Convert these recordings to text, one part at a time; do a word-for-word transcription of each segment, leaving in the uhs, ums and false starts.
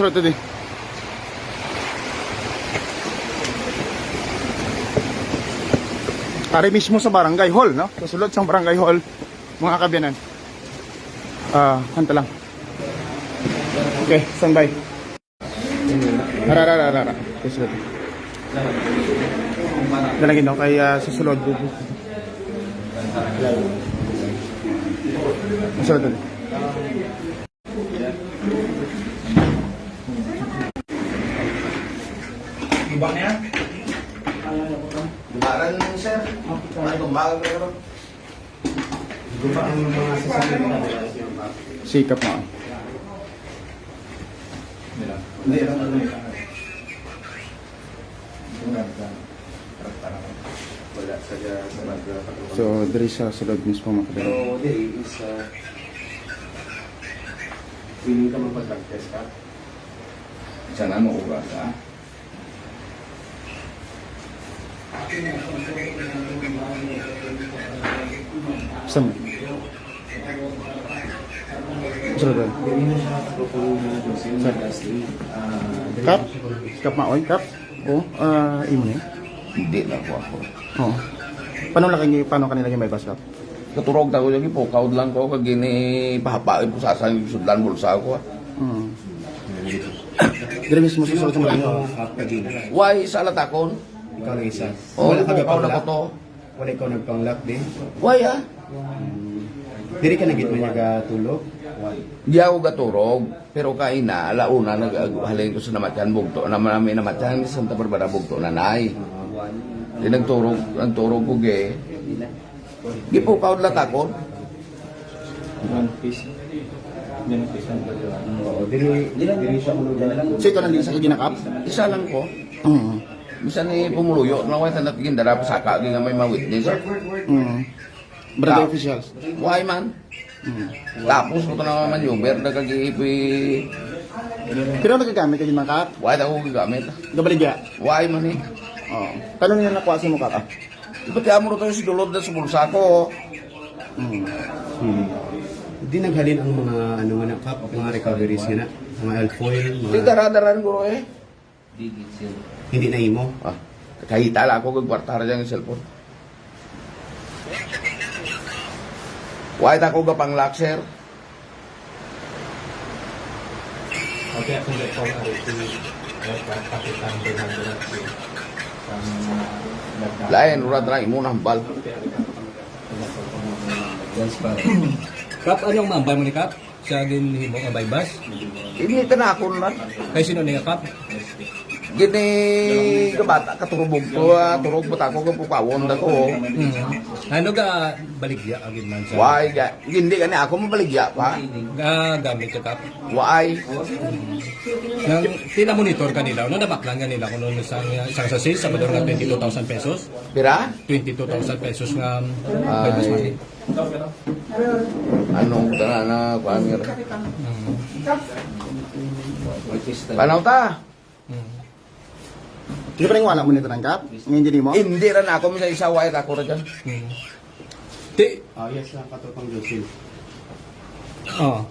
Sulod to di. Ari mismo sa barangay hall, no? Sa sulod sang barangay hall, mga kaabyanan. Ah, hanta lang. Okay, standby. Ara, ara, ara, ara. Okay, sulod. Dalangin, no? Kay, ah, sa sulod. Sulod to di. Guba niya? Guba rin, sir. Ano, tumbag, pero guba ang mga sasakyan. Sikap na. Hindi, hindi. Wala sa, sa mga patrol. So, diri sa sulod mismo, mga kabalo. Pero diri is, uh, willing ka magpa-drug test ka? Sa ano oras, ah? Sa Sir, Sir. Kap? Kap Maoy, Kap? O, ah, imo ni? Hindi na ko ako. Oo. Paano lang kayo, paano kanila yung may baskap? Katurog ako yung ipukaw lang ko, kag gini pahapa, ipusasan yung sudlan bulsa ko, ah. Mm. Diri mismo sa sulod sa mga. Why, sa latakon? Ikaw na isa. Oh, wala ka ipukaw na ko nagpanglock? To. Wala ikaw nagpanglock din? Why, ah? Diri ka na gid man nagatulog? Di ako gaturog, pero kaina, ala una, nag-, halin ko sa namatyan, bugto na man, may namatyan, Santa Barbara, bugto na nay. Di nagturog, nagturog ko, ge. Gipukaw lang ako. One piece. One piece ang pagkain. Oo, dili, dili siya mo lang. So, ikaw lang din sa kaginakap? Isa lang ko. Mm. Bisan ni pumuluyo, na wala na tingin dara, pasaka, di nga may ma-witness. Mm. Barangay Ta-, officials. Why man? Mm. Tapos ko na maneuver, nagkag-iipi. Pero nagagamit ka din, mga kat? Why ako gagamit? Gabaligya? Why man eh? Oo. Kano niya nakuha sa mukha ka? Pati amo rin tayo si Dolor na sa bulsa ko. Mm. Mm. Di naghalin ang mga, ano nga na, Kap, mga recoveries nga na, mga alfoil, mga. Di dara-dara rin ko eh. Hindi na imo. Ah, kahita lang ako kag kwarta ra dyan yung cellphone. Why ta ko gapang-lock, sir? Okay, ako na po ang R T, eh, Kapitan Bernardo Rafi. Ang, ah, nagda- Lain, urat na, imo na hambal. Kap, ano ang maambal mo ni Kap? Siya ginhimo nga buy-bust? Hindi ta na ako na. Kay sino ni Kap? Gini kabata, katurubog ko, ah, turog bata ko, kapukawon da ko. Mm. Ano ga baligya agin man siya? Why ga, hindi gani ako mabaligya pa. Ga gamit ka, Kap? Why? Nang pina-monitor ka nila, no, nabaklan ka nila kung ano isang, isang sachet, Salvador, nga twenty-two thousand pesos? Pira? Twenty-two thousand pesos nga, ah, buy-bust money. Anong tanan na kuan nga? Mm. Panaw ta. Mm. Di ba nang wala mo nito ng Kap? Nga hindi mo? Hindi ra na ako, misa isa, why ako ra dyan? Mm. Ti- Ah, yes, ah, Katropang Josil. Oh.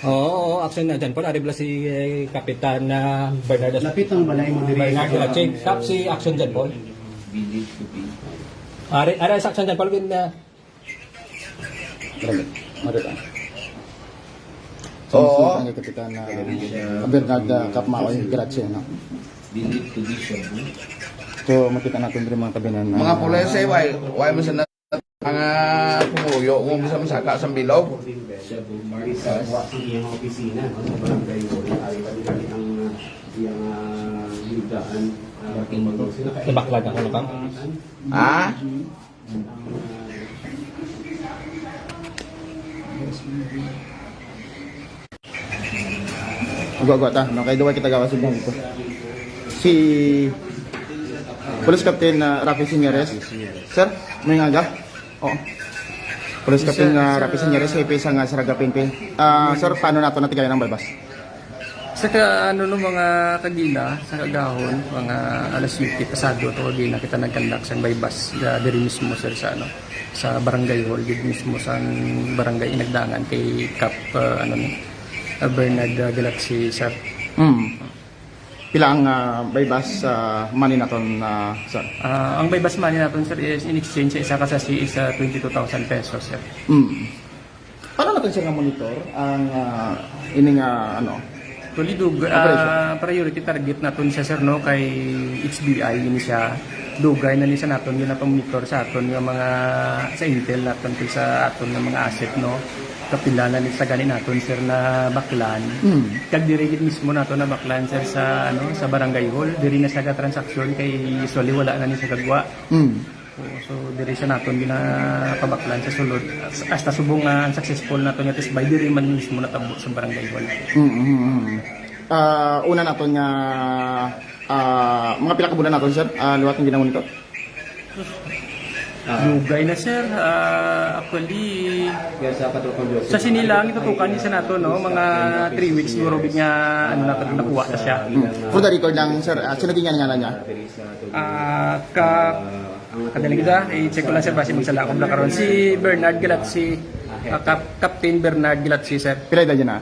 Oo, oo, action na dyan po. Ari bala si, eh, Kapitan, ah, Bernardo. Lapit ang balay mo diri. Bernardo Achi. Kap, si action dyan po. Ari, ari sa action dyan po. Bin, ah, Grabe. Mari lang. Oo. Ang Kapitan na Bernarda Kapmaoy, grazie, no? Delete to be shabu. So, makita natin rin mga kabinan na. Mga pulis, eh, why, why mo sa na-, mga pumuyo, kung bisa masaka sa bilog? Shabu, Marisa, wa sa iyang opisina, no? Sa barangay hall, ay, pati ang, ah, iyang, ah, higdaan, ah, Nabaklag ako, no, Kap? Ha? Agwa-agwa ta, no? Kay duwa kita gawas sa dito. Si Police Captain, ah, Rafi Señores. Sir, may nga aga? Oo. Police Captain, ah, Rafi Señores, hepe sa nga Saraga P N P. Ah, sir, paano nato natigayan ang buy-bust? Sa ka, ano, no, mga kagina, sa kagahon, mga alas siyete pasado to kagina, kita nagkandak sa buy-bust, ah, diri mismo, sir, sa, ano, sa barangay hall, diri mismo sa barangay Inagdangan kay Kap, ah, ano, ni, ah, Bernard, ah, Galaxy, sir. Mm. Pila ang, ah, buy-bust, ah, money naton, ah, sir? Ah, ang buy-bust money naton, sir, is in exchange sa isa ka sachet is, ah, twenty-two thousand pesos, sir. Mm. Paano natin, sir, nga monitor ang, ah, ini nga, ano? Actually, dug, Operation. Ah, priority target naton siya, sir, no, kay H B I ini siya. Dugay na ni sa naton ginapamonitor sa aton nga mga, sa intel naton kay sa aton nga mga asset, no. Kapila na ni sa gani naton, sir, na baklan. Mm. Kag diri gid mismo naton na baklan, sir, sa, ano, sa barangay hall. Diri na sa transaksyon kay usually wala na ni sa gagwa. Mm. Oo, so diri sa naton ginapabaklan sa sulod. Hasta subong nga ang successful naton nga test buy diri man mismo natabo sa barangay hall. Mm, mm, mm. Ah, una naton nga, ah, mga pila ka bulan naton, sir? Ah, liwat ang ginawa nito? Dugay na, sir. Ah, actually, sa sini lang itutukan ni sa nato, no, mga three weeks siguro big nga ano na nakuha ta siya. Mm. For the record lang, sir, ah, sino din nga ngalan niya? Ah, ka kadali kita, i-check ko lang, sir, basi magsala ko lang karon. Si Bernard Galatsi, ah, Cap- Captain Bernard Galatsi, sir. Pila edad niya na?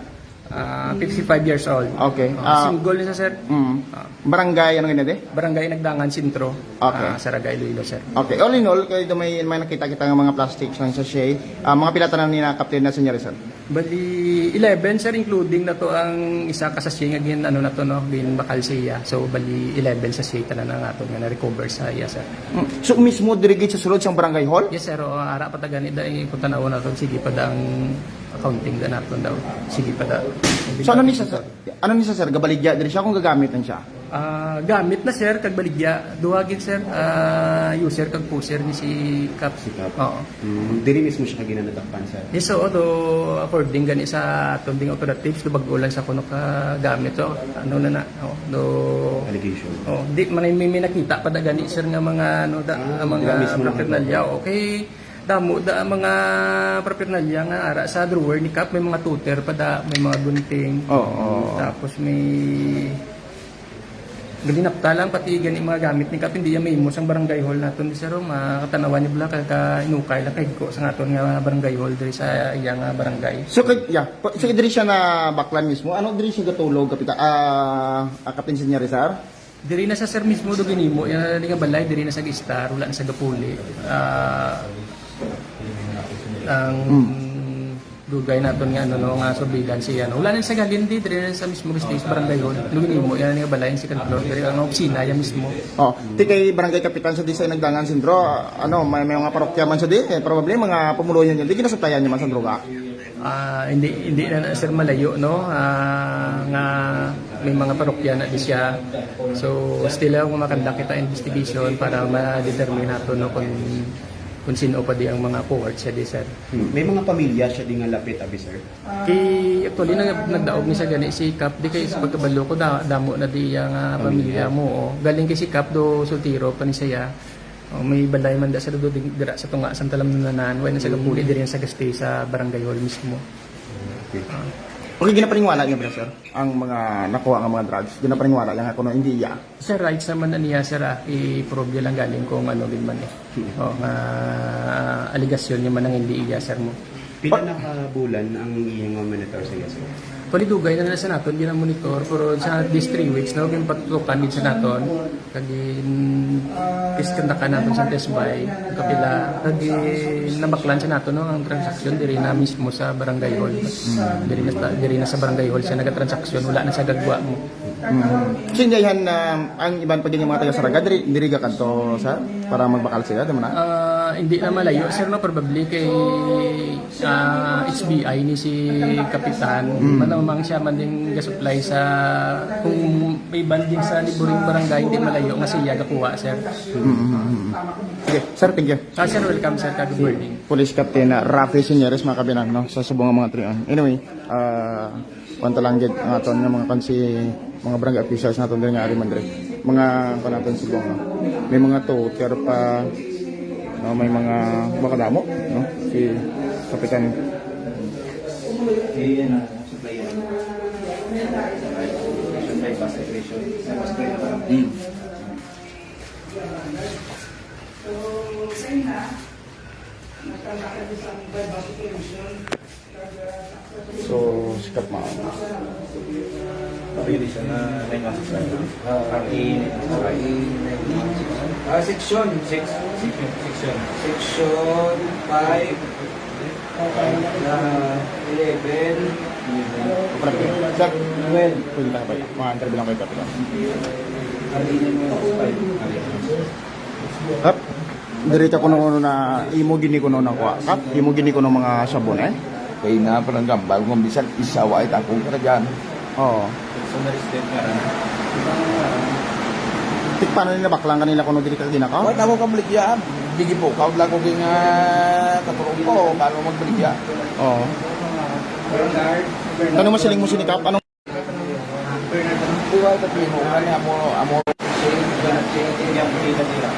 Ah, fifty-five years old. Okay. Ah, Ah, single ni sa, sir. Mm. Barangay, ano nga na di? Barangay Nagdangan Sentro. Okay. Ah, Saraga, Iloilo, sir. Okay, all in all, kay may, may nakita kita nga mga plastics ng sachet. Ah, mga pila tanan ni na Captain na Senyari, sir? Bali, eleven, sir, including na to ang isa ka sachet nga gin, ano na to, no, gin bakal siya. So, bali, eleven sachet tanan ang aton nga na-recover sa iya, sir. Mm. So, mismo diri gid sa sulod sang barangay hall? Yes, sir. Oo, ara pa ta gani da, eh, kung tanaw na to, sige pa da ang accounting da naton daw. Sige pa da. So, ano ni sa, ano ni sa, sir? Gabaligya diri siya kung gagamit lang siya? Ah, gamit na, sir, kag baligya. Duha gid, sir. Ah, user kag pusher ni si Cap. Si Cap. Oo. Mm, diri mismo siya kaginanatakpan, sir. Yes, oo, do according gani sa aton ding operatives, do bag-o lang sa kuno ka gamit to. Ano na na, oh, do Allegation. Oh, di man may, may nakita pa da gani, sir, nga mga ano da, Ah, ang mga dira mismo na paraphernalia. Okay. Damo da ang mga paraphernalia nga ara sa drawer ni Cap, may mga toter pa da, may mga gunting. Oo. Tapos may Galinapta lang pati gani mga gamit ni Cap, hindi yan mahimo sang barangay hall naton di, sir, oh. Makatanawan niyo bala ka, ka inukay lang kahigko sa aton nga barangay hall diri sa iyang, ah, barangay. So, kag, yeah, pa- so, diri siya na baklan mismo. Ano diri siya gatulog, kapita, ah, ah, Captain Senyari, sir? Diri na sa, sir, mismo do ginimo yan nga balay, diri na sa gistar, wala na sa gapuli. Ah, ang Hmm. Dugay naton nga ano, no, nga surveillance siya, no. Wala na sa Galindi, diri na sa mismo space barangay hall. Luginimo yan nga balay, second floor, diri ang opisina yan mismo. Oh, ti kay barangay kapitan sa Disay Nagdangan Sentro, ano, may, may mga parokya man sa di, eh, probably mga pumuluyo niyo, di ginasuplayan niyo man sa droga. Ah, hindi hindi na, na, sir, malayo, no, ah, nga may mga parokya na di siya. So still, ang makanda kita investigation para ma-determine nato, no, kung kung sino pa di ang mga cohort siya di, sir. Hmm. May mga pamilya siya di nga lapit, abi, sir? Kay actually nag, nagdaog ni sa gani si Cap, di kay sa pagkabalo ko da, damo na di iya nga pamilya mo, oh. Galing kay si Cap do soltero pa ni siya. Oh, may balay man da sa do di- dira sa tunga sang talamnanan, wala na sa gapuli diri sa gastay sa barangay hall mismo. Okay, ginapaningwala niyo ba, sir? Ang mga nakuha nga mga drugs, ginapaningwala niya nga kuno hindi iya. Sir, rights naman na niya, sir, ah, i-prove niya lang galing kung ano gid man eh. Oh, nga aligasyon niya man ang hindi iya, sir, mo. Pila na ka bulan ang iyang monitor sa iya, sir? Actually, dugay na na sa naton ginamonitor, pero sa these three weeks, no, yung patutukan din sa naton, kag in kiskandakan naton sa test buy, kapila, kag in nabaklan sa naton, no, ang transaksyon diri na mismo sa barangay hall. Diri na sa, diri na sa barangay hall siya nagatransaksyon, wala na sa gagwa mo. Mm. Sindihan na ang iban pa gini mga taga Saraga, diri, diri ga kadto, sir, para magbakal sila, tama na? Ah, hindi na malayo, sir, no, probably kay ah, H B I ni si Kapitan. Manamang siya man din ga-supply sa, kung may banding sa neighboring barangay, hindi malayo nga siya gakuha, sir. Mm. Sige, sir, thank you. Ah, sir, welcome, sir. Good morning. Police Captain, ah, Rafi Señores, mga kabinan, no, sa subong nga mga trian. Anyway, ah, kwanta lang gid ang aton nga mga kan si mga barangay officials naton diri nga ari man diri. Mga kan naton subong, no? May mga toter pa, no, may mga makadamo, no? Si Kapitan. So, sikat, ma'am. Pwede siya na may kaso sa, ah, ang i-, Ah, section. Six, section, section. Section five, ah, eleven, Sir, twelve. Pwede lang ba? Mga interview lang kayo, kapila. Hap, diri ka kuno na imo gini kuno na kuha. Kap, imo gini kuno mga sabon, eh? Kay na pa nang gambal kung bisan isa wa it akong karagyan. Oo. Tik, paano nila baklang kanila kuno diri ka ginakaw? Wala ako kabaligya. Bigi po, kaon lang ko ging, ah, katurog ko, paano magbaligya? Oo. Ano masiling mo sini, Kap? Anong Buhay ka pino, kani amo, amo. Buhay ka pino.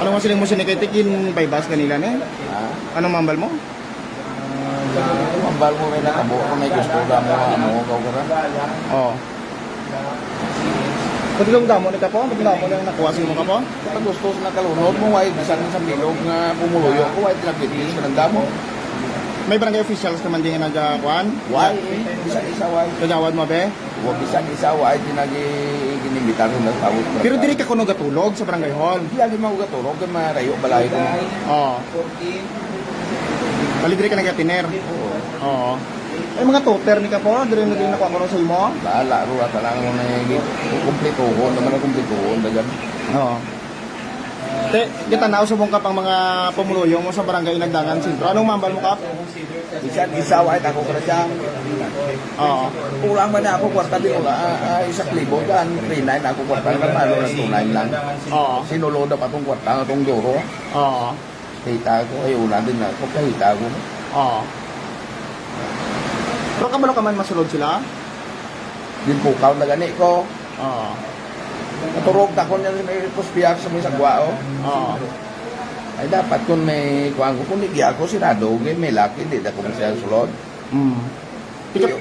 Ano masiling mo sini kay tikin paybas kanila ni? Ha? Ano mambal mo? Mambal mo may nakabo ko may gusto ka mo, amo, kaw ka ra. Oo. Pati lang damo ni Kapo? Pati lang mo lang nakuha sa imo, Kapo? Pag gusto sa nakalunod mo, why bisan sa bilog nga pumuluyo ko, why tinagpitis ka ng damo? May barangay officials naman din nga nagkuhan? Why? Bisan isa, why? Kagawad mo, be? Wa bisan isa, why tinagi ginimbitar ng tawag. Pero diri ka kuno gatulog sa barangay hall? Di lagi mo gatulog, kay marayo balay ko. Oo. Bali, diri ka nagatiner? Oo. Oo. Ay, mga tutor ni Kapo, diri na din nakuha ko sa imo. Bahala, ruwa ka lang mo na yung kumplituhon, naman ang kumplituhon, dagan. Oo. Te, kita na usubong ka pang mga pumuluyo mo sa barangay Inagdangan Sentro. Anong mambal mo, Kap? Isa, isa, wa, ako ka na siya. Oo. Kulang man na ako, kwarta, di ko na, ah, ah, isa klibo dyan, three nine ako, kwarta, na malo na two nine lang. Oo. Sinulo na pa tong kwarta, tong duro. Oo. Kita ko, ay, una din ako, kahita ko. Oo. Pero kabalo ka man masulod sila? Ginpukaw na gani ko. Oo. Naturog na ko niya may kuspiyak sa may sagwa, oh. Oo. Ay, dapat kung may kuwan ko, kung hindi ako, sirado, okay, may laki, di na ko siya sulod. Mm. Ikaw,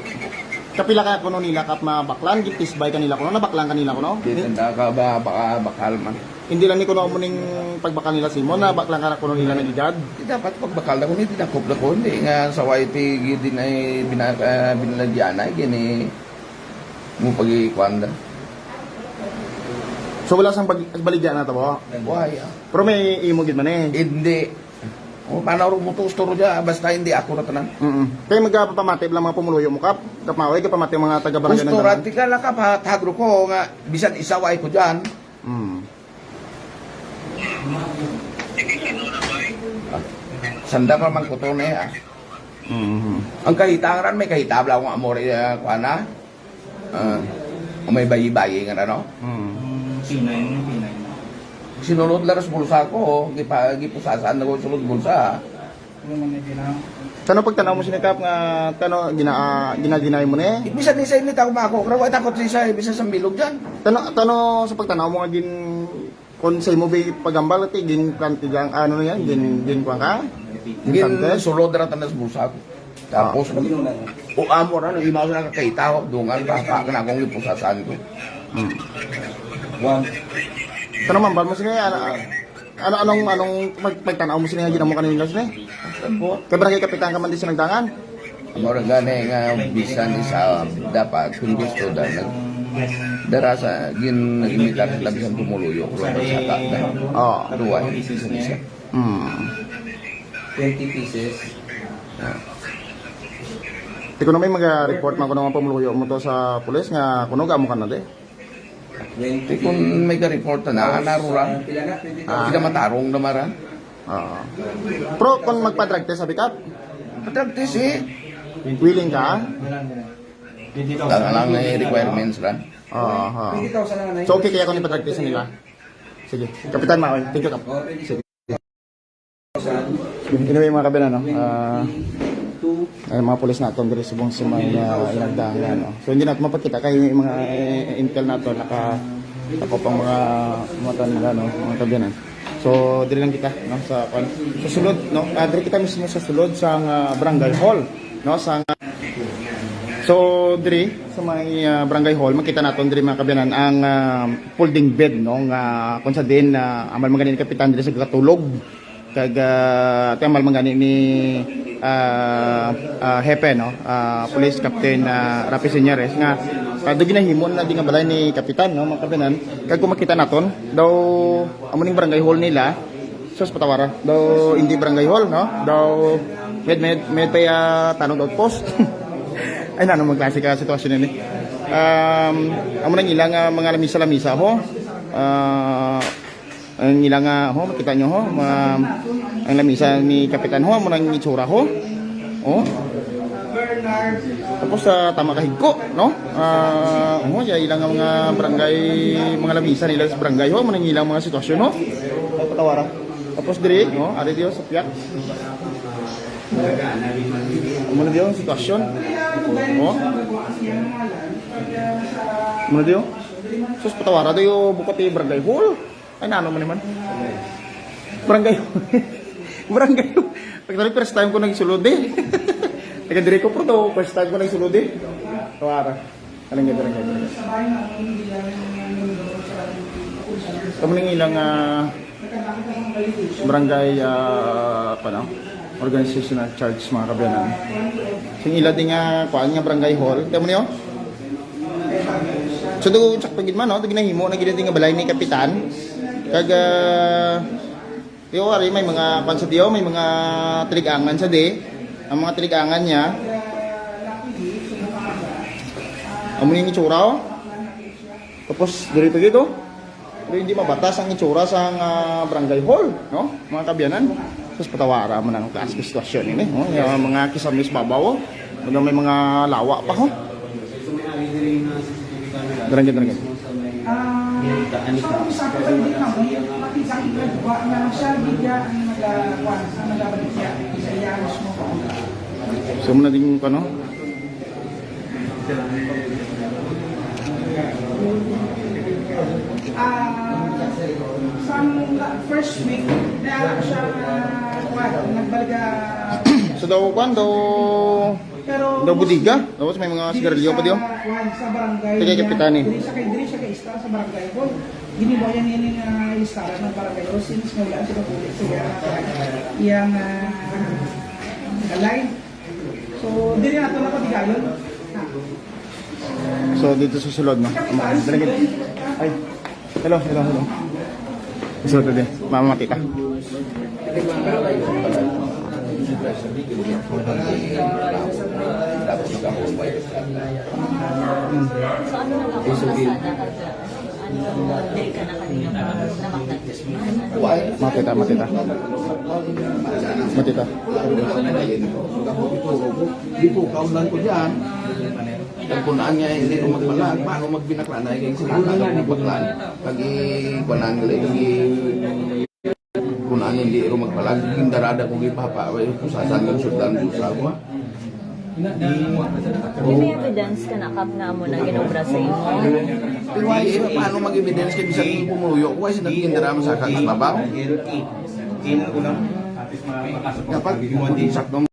kapila kaya kuno nila, Kap, mabaklan? Gintisbay kanila kuno? Nabaklan kanila kuno? Di tanda ka ba, baka bakal man. Hindi lang ni kuno mo ning pagbakal nila, Simon, nabaklan ka na kuno nila ng edad? Di dapat pagbakal na kuno, hindi na kup na kuno, hindi nga sa Y T, di na, eh, bina-, ah, binalagyan na, eh, gini mo pag-ikuan da. So, wala sang bag-, baligya na to, bo? Buhay, ah. Pero may imo gid man, eh. Hindi. O, paano rin mo to, store dyan? Basta hindi ako na tanan. Mm-mm. Kaya magpapamati lang mga pumuluyo mo, Kap? Kap Maoy, kapamati ang mga taga-barangay ng Gusto, Danan? Ranti ka lang, Kap, ha? Tagro ko nga, bisan isa, wa ko dyan. Mm. Ah, sanda pa man ko to, eh, ah. Mm-hmm. Ang kahitangan, may kahitabla akong amor, eh, kuha na. Ah, may bayi-bayi nga, ano? Mm. Pinay mo, pinay mo. Sinulod lang sa bulsa ko, oh. Gipa-, gipusasan na ko sulod bulsa. Tano pagtanaw mo sini, Kap, nga tano gina-, ah, ginaginay mo ni? Bisan ni sa init ako mako, pero wa takot si sa, bisan sa bilog dyan. Tano, tano sa pagtanaw mo nga gin-, kung sa imo bi pagambal, ti gin-, kwan-, ti gang-, ano na yan, gin-, gin-, kwan ka? Gin-, Gin-, sulod ra tanan sa bulsa ko. Tapos, Ah. o amo ra, nang imaw sa nakakita ko, dungan, papa, ka na akong ipusasan ko. Hmm. One. Tano mambal mo sini, ano, Ano, anong, anong pag-, pagtanaw mo sini nga ginamo kanina, sini? Kay barangay kapitan ka man di sa Nagdangan? Mao ra gani nga bisan isa dapat kung gusto da nag-, dara sa gin-, nag-imitar sila bisan pumuluyo ko lang sa ta-, Oo. Duway, isa, isa. Hmm. Twenty pieces. Di ko na may mag-report man ko naman pumuluyo mo to sa pulis nga kuno gamo ka na di. Di kun may ka-report na, na, rura. Ah. Sila matarong na mara. Oo. Pero kung magpa-drug test, sabi ka? Pa-drug test, eh. Willing ka? Tama lang na yung requirements lang. Oo, oo. So, okay kaya kung ipa-drug test nila? Sige. Kapitan Maoy, thank you, Kap. Sige. Anyway, mga kabinan, no? Ah, ay, mga pulis naton diri subong sa may, ah, Inagdangan, no? So, hindi natin mapakita kay may mga, eh, intel nato naka, naka pang mga mata nila, no? Mga kabinan. So, diri lang kita, no? Sa, sa sulod, no? Ah, diri kita mismo sa sulod sa, ah, barangay hall, no? Sa So, diri sa may, ah, barangay hall, makita naton diri, mga kaabyanan, ang, ah, folding bed, no, nga kung sa din, ah, amal man gani ni kapitan diri sa gatulog. Kag, ah, ti amal man gani ni, ah, ah, hepe, no, ah, Police Captain, ah, Rafi Señores, nga, ah, do ginahimo na di nga balay ni kapitan, no, mga kaabyanan. Kag kung makita naton, daw, amo ning barangay hall nila, Sus, patawara. Daw hindi barangay hall, no? Daw med, med, med pa ya tanod outpost. Ay, nano, magklase ka sitwasyon ini. Um, amo nang ilang, ah, mga lamisa-lamisa, ho. Ah, ang ilang, ah, ho, makita nyo, ho, mga, ang lamisa ni Kapitan, ho, amo nang itsura, ho. Oh. Tapos, ah, tama ka higko, no? Ah, oh, ya ilang mga barangay, mga lamisa nila sa barangay, ho, amo nang ilang mga sitwasyon, ho. Ay, patawara. Tapos diri, no, ari diyo sa piyak. Amo na diyo ang sitwasyon. Oh. Amo na diyo. Sus, patawara diyo, bukod ti barangay hall. Ay, nano man naman. Barangay. Barangay. Actually, first time ko nagsulod, eh. Taga diri ko, pero to, first time ko nagsulod, eh. Tawara. Alang ganda, alang ganda. Kamo ning ilang, ah, barangay, ah, pa, no? Organizational charge, mga kaabyanan. Sing ila din nga, kuan nga barangay hall. Kamo niyo? So, do, sakto gid man, no? Do ginahimo na gid nga balay ni Kapitan. Kag, ah, yo, ari, may mga, kwan sa diyo, may mga tiligangan sa di. Ang mga tiligangan niya. Amo ni itsura, oh. Tapos, diri to dito. Pero hindi mabatas ang itsura sa, ah, barangay hall, no? Mga kaabyanan. Tapos patawara mo na ng klase ng sitwasyon ini, no? Yung mga kisamis babaw, oh. Ano, may mga lawa pa, ho. Darangge, darangge. Ah, so, sa kapatid na mo, makita ang nagwa na siya, bigla ang nag-, kuwan, ang nagabalik siya. Sa iya, mismo. So, muna din yung, ano? Ah, sa first week, na siya, ah, kuwan, nagbalga. So, daw, kuwan, daw, pero daw bodega? Tapos may mga diri sigarilyo pa sa, diyo? Kuwan, sa barangay. Kay niya, Kapitan, eh. Diri siya kay, diri siya kay istar sa barangay. Boy, ginibayan niya ni nga istar sa barangay. O, since nga wala siya kapulit sa iya, iya nga, ah, line. So, diri nato na padigayon. So, dito sa sulod, no? Ang mga, dali, ay, hello, hello, hello. Sulod din. Mamamati ka. Makita, makita. Makita. Di po, kaunan ko dyan. Ang kunaan nga hindi ko magbalag, paano magbinaklanay kay sila na magbalag? Kagi kuanan nila, kagi kunaan hindi ko magbalag, gindarada ko gipapa, way pusasan ng sudlan ko sa ako. May evidence ka na, Kap, nga amo na ginobra sa imo? Pero hindi, eh, paano mag-evidence kay bisan yung pumuyo ko, ay sinagindara mo sa akin sa babaw? Dapat, sakto.